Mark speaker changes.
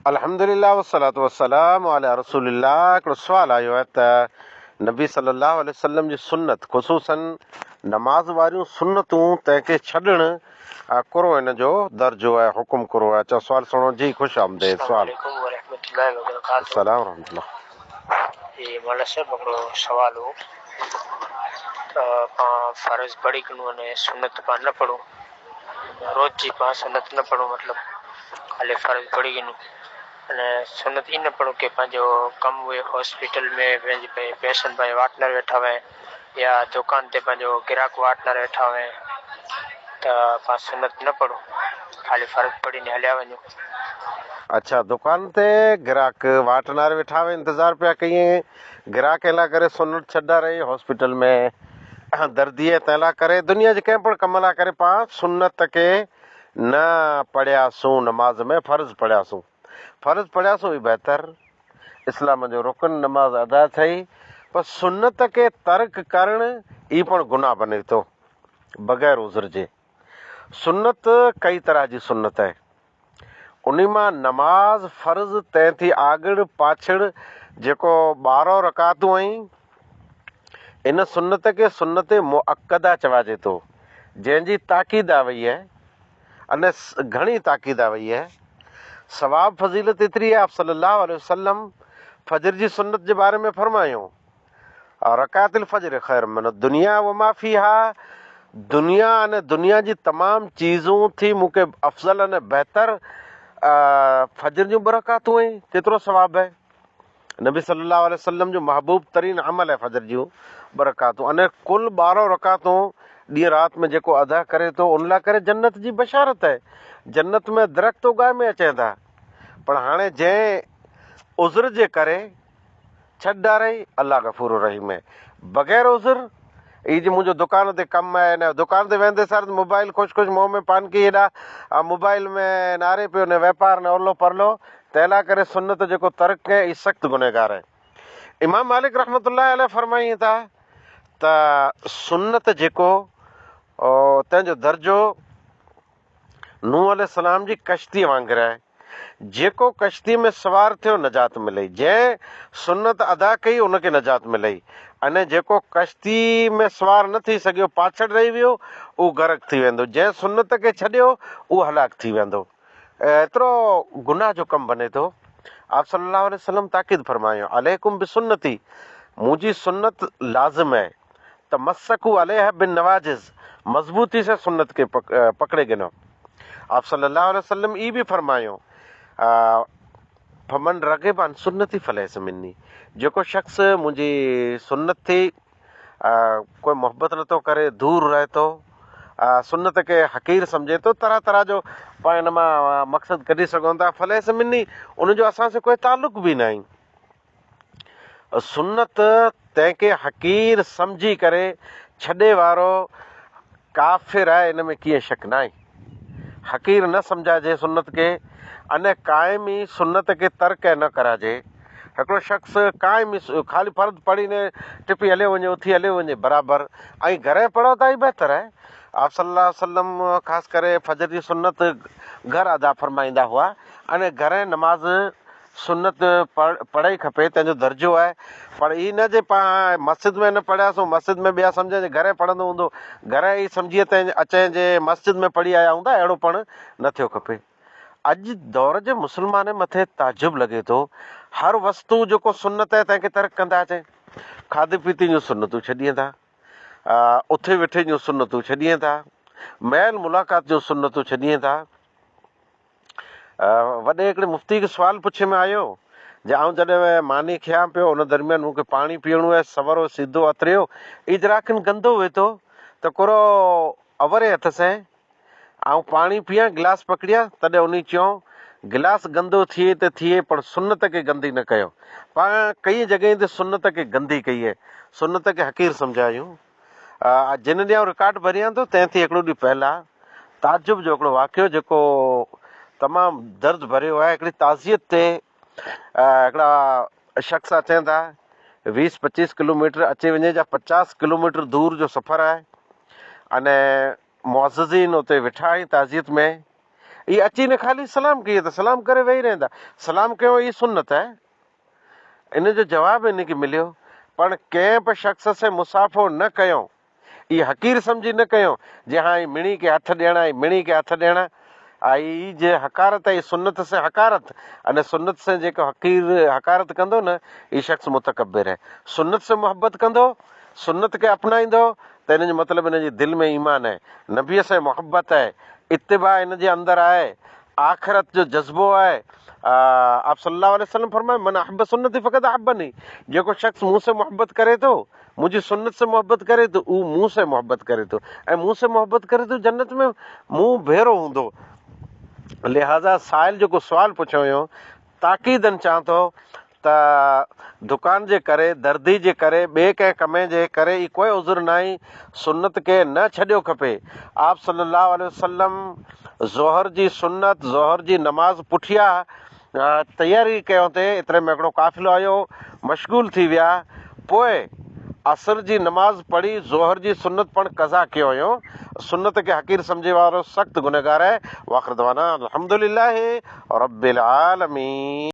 Speaker 1: الحمدلله والصلوة والسلام علي رسول الله هڪڙو سوال آيو آهي ته نبي صلي الله عليه وسلم جي سنت خصوصا نماز واريون سنتون تنهن کي ڇڏڻ ڪرو ان جو درجو آهي حڪم ڪرو آهي اچا سوال سڻو جي خوش آمديد
Speaker 2: السلام
Speaker 1: سوال
Speaker 2: عليڪم ورحمة الله وبرڪاته
Speaker 1: السلام ورحمة الله.
Speaker 2: جي مولانا صاحب هڪڙو سوال هو ته پان فرض پڙهي ڪنون اني سنت پان نه پڙهون روز جي پان سنت نه پڙهون مطلب خالي فرض پڙهي ڪنون اني سنت ئي نه پڙهون ڪي پنهنجو ڪم هئي هاسپيٽل ۾ پنهنجي پيشنٽ پنهنجي واٽنر ويٺا هئي يا دڪان تي پنهنجو گراهڪ واٽنر ويٺا هئي ته پان سنت نه پڙهون خالي فرض پڙهي ني هليا وڃون.
Speaker 1: اڇا دڪان تي گراهڪ واٽنار ويٺا هئي انتظار پيا ڪيئين گراهڪ لاء ڪري سنت ڇڏا رهي هاسپيٽل ۾ دردي ۽ تنهن لاء ڪري دنيا جي ڪنهن پڻ ڪم لاء ڪري پاڻ سنت کي نه پڙهياسون نماز ۾ فرض پڙهياسون فرض پڙهياسون ئي بهتر اسلام جو رڪن نماز ادا ٿئي پر سنت کي ترڪ ڪرڻ ئي پڻ گناهه بني ٿو بغير عذر جي سنت ڪئي طرح جي سنت آهي انهي مان نماز فرض تنهن ٿي آڳڙ پاڇڙ جيڪو ٻارهن رڪعتون آهن ان سنت کي سنت مؤڪده چواجي ٿو جنهن جي تاڪيد آ وئي آهي ان گهڻي تاڪيد آ وئي آهي ثواب فضيلت ايتري آهي آپ صلي الله عليه وسلم فجر جي سنت جي باري ۾ فرمايو رڪعت الفجر خير من الدنيا وما فيها دنيا اني دنيا جي تمام چيزون ٿي مون کي افضل اني بهتر فجر جون ٻه رڪعتون آهن ڪيترو ثواب آهي نبي صلي الله عليه وسلم جو محبوب ترين عمل آهي فجر جون ٻه رڪعتون اني ڪل 12 رڪعتون ڏينهن رات ۾ جيڪو ادا ڪري ٿو ان لاء ڪري جنت جي بشارت آهي جنت ۾ درخت اگائي ۾ اچين ٿا پر هاڻي جنهن عذر جي ڪري ڇڏ ڊارئي الله غفور الرحيم هي بغير عذر اي جي منهنجو دڪان تي ڪم آهي نه دڪان تي ويندي سر موبائل خوش خوش منهن ۾ پانڪي هيڏا موبائل ۾ ناري پيو نه ويپار نه اولو پرلو تنهن لاء ڪري سنت جيڪو ترڪ ڪئي اي سخت گنهگار آهي امام مالڪ رحمت الله عليه فرمائين ٿا ته سنت جيڪو تنهن جو درجو نوح عليه السلام جي ڪشتيء وانگر آهي، جيڪو ڪشتيء ۾ سوار ٿيو نجات ملئي، جنهن سنت ادا ڪئي ان کي نجات ملئي ۽ جيڪو ڪشتيء ۾ سوار نه ٿي سگهيو پاڇڙ رهي ويو اهو غرق ٿي ويندو، جنهن سنت کي ڇڏيو اهو هلاڪ ٿي ويندو. ايترو گناهه جو ڪم بني ٿو. آپ صلي الله عليه وسلم تاڪيد فرمايو، عليڪم بسنتي، منهنجي سنت لازم آهي. تمسڪوا عليها بالنواجذ، مضبوطي سان سنت کي پڪڙي گهنو. آپ صلي الله عليه وسلم اي به فرمايو، فمن رغب عن سنتي فليس مني، جيڪو شخص منهنجي سنت ٿي ڪوئي محبت نٿو ڪري، دور رهي ٿو، سنت کي حقير سمجهي ٿو، طرح طرح جو پاڻ ان مان مقصد ڪڍي سگهون ٿا، فليس مني، ان جو اسان سان ڪوئي تعلق به ناهي. سنت تنهن کي حقير سمجهي ڪري ڇڏي وارو ڪافر آهي ان ۾ ڪيئن شڪ ناهي. حقير نه سمجهاجي سنت کي ان قائم ئي سنت کي ترڪ نه ڪراجي. هڪڙو شخص قائم ئي خالي فرض پڙهي نه ٽپي هليو وڃي اٿي هليو وڃي برابر ۽ گهر پڙهو ته ئي بهتر آهي. آپ صلي الله عليه وسلم خاص ڪري فجر جي سنت گهر ادا فرمائيندا هئا ۽ گهر نماز سنت پڙهئي کپي تنهن جو درجو آهي پر هي نه جي پاڻ مسجد ۾ نه پڙهياسون مسجد ۾ ٻيا سمجهن جي گهر پڙهندو هوندو گهر ئي سمجهي تنهن اچين جي مسجد ۾ پڙهي آيا هوندا اهڙو پڻ نه ٿيو کپي اڄ دور جي مسلمان مٿي تعجب لڳي ٿو هر وستو جيڪو سنت آهي تنهن کي ترڪ ڪندا اچين کاڌي پيتي جون سنتون ڇڏين ٿا اٿي ويٺي جون سنتون ڇڏين ٿا ميل ملاقات جون سنتون ڇڏين ٿا وڏي هڪڙي مفتي کي سوال پڇي ۾ آيو جي آئون جڏهن ماني کيان پيو ان درميان مون کي پاڻي پيئڻو آهي سورو سيڌو اتريو اجراکن گندو هئي ٿو ته ڪرو اوري هٿ سين آئون پاڻي پيان گلاس پڪڙيان تڏهن انهي چيو گلاس گندو ٿئي ته ٿئي پر سنت کي گندي نه ڪيو پاڻ ڪئي جڳهين تي سنت کي گندي ڪئي آهي سنت کي حقير سمجهيا آهيون جن ڏينهن آئون رڪارڊ ڀريان ٿو تنهن ٿي هڪڙو ڏينهن پهلا تعجب جو هڪڙو واقعو جيڪو تمام درد ڀريو آهي هڪڙي تعزيت تي هڪڙا شخص اچين ٿا ويس پچيس ڪلوميٽر اچي وڃي جا پچاس ڪلوميٽر دور جو سفر آهي اني معززين اتي ويٺا آهن تعزيت ۾ اهي اچي نه خالي سلام ڪئي ته سلام ڪري ويهي رهندا. سلام ڪيو اهي سنت آهي. ان جو جواب هن کي مليو، پڻ ڪنهن به شخص سين مصافحو نه ڪيو. اهي حقير سمجهي نه ڪيو، جي هان اي مڻي کي هٿ ڏيڻ اي مڻي کي هٿ ڏيڻ آئي جي حقارت اي سنت سين حقارت ان سنت سين جيڪو حقير حقارت ڪندو نه اي شخص متڪبر هي. سنت سين محبت ڪندو، سنت کي اپنائيندو ته ان جو مطلب ان جي دل ۾ ايمان آهي، نبيء سين محبت آهي، اتباع ان جي اندر آهي، آخرت جو جذبو آهي. آپ صلي الله عليه وسلم فرمايو، من احب سنتي فقد احبني، جيڪو شخص مون سين محبت ڪري ٿو، منهنجي سنت سين محبت ڪري ٿو، اهو مون سين محبت ڪري ٿو ۽ مون سين محبت ڪري ٿو جنت ۾ مون ڀيرو هوندو. لهٰذا سائل جيڪو سوال پڇيو هيو، تاڪيدن چان ٿو ته دڪان جي ڪري، دردي جي ڪري، ٻئي ڪنهن ڪمي جي ڪري ئي ڪوئي عذر ناهي، سنت کي نه ڇڏيو کپي. آپ صلي الله عليه وسلم ظهر جي سنت، ظهر جي نماز پٺيا تياري ڪيو تي ايتري ۾ هڪڙو قافلو آيو، مشغول ٿي ويا، پوء عصر جي نماز پڙهي ظهر جي سنت پڻ قضا ڪيو هيو. سنت کي حقير سمجهي وارو سخت گنهگار آهي. واخر دعوانا الحمدلله رب العالمين.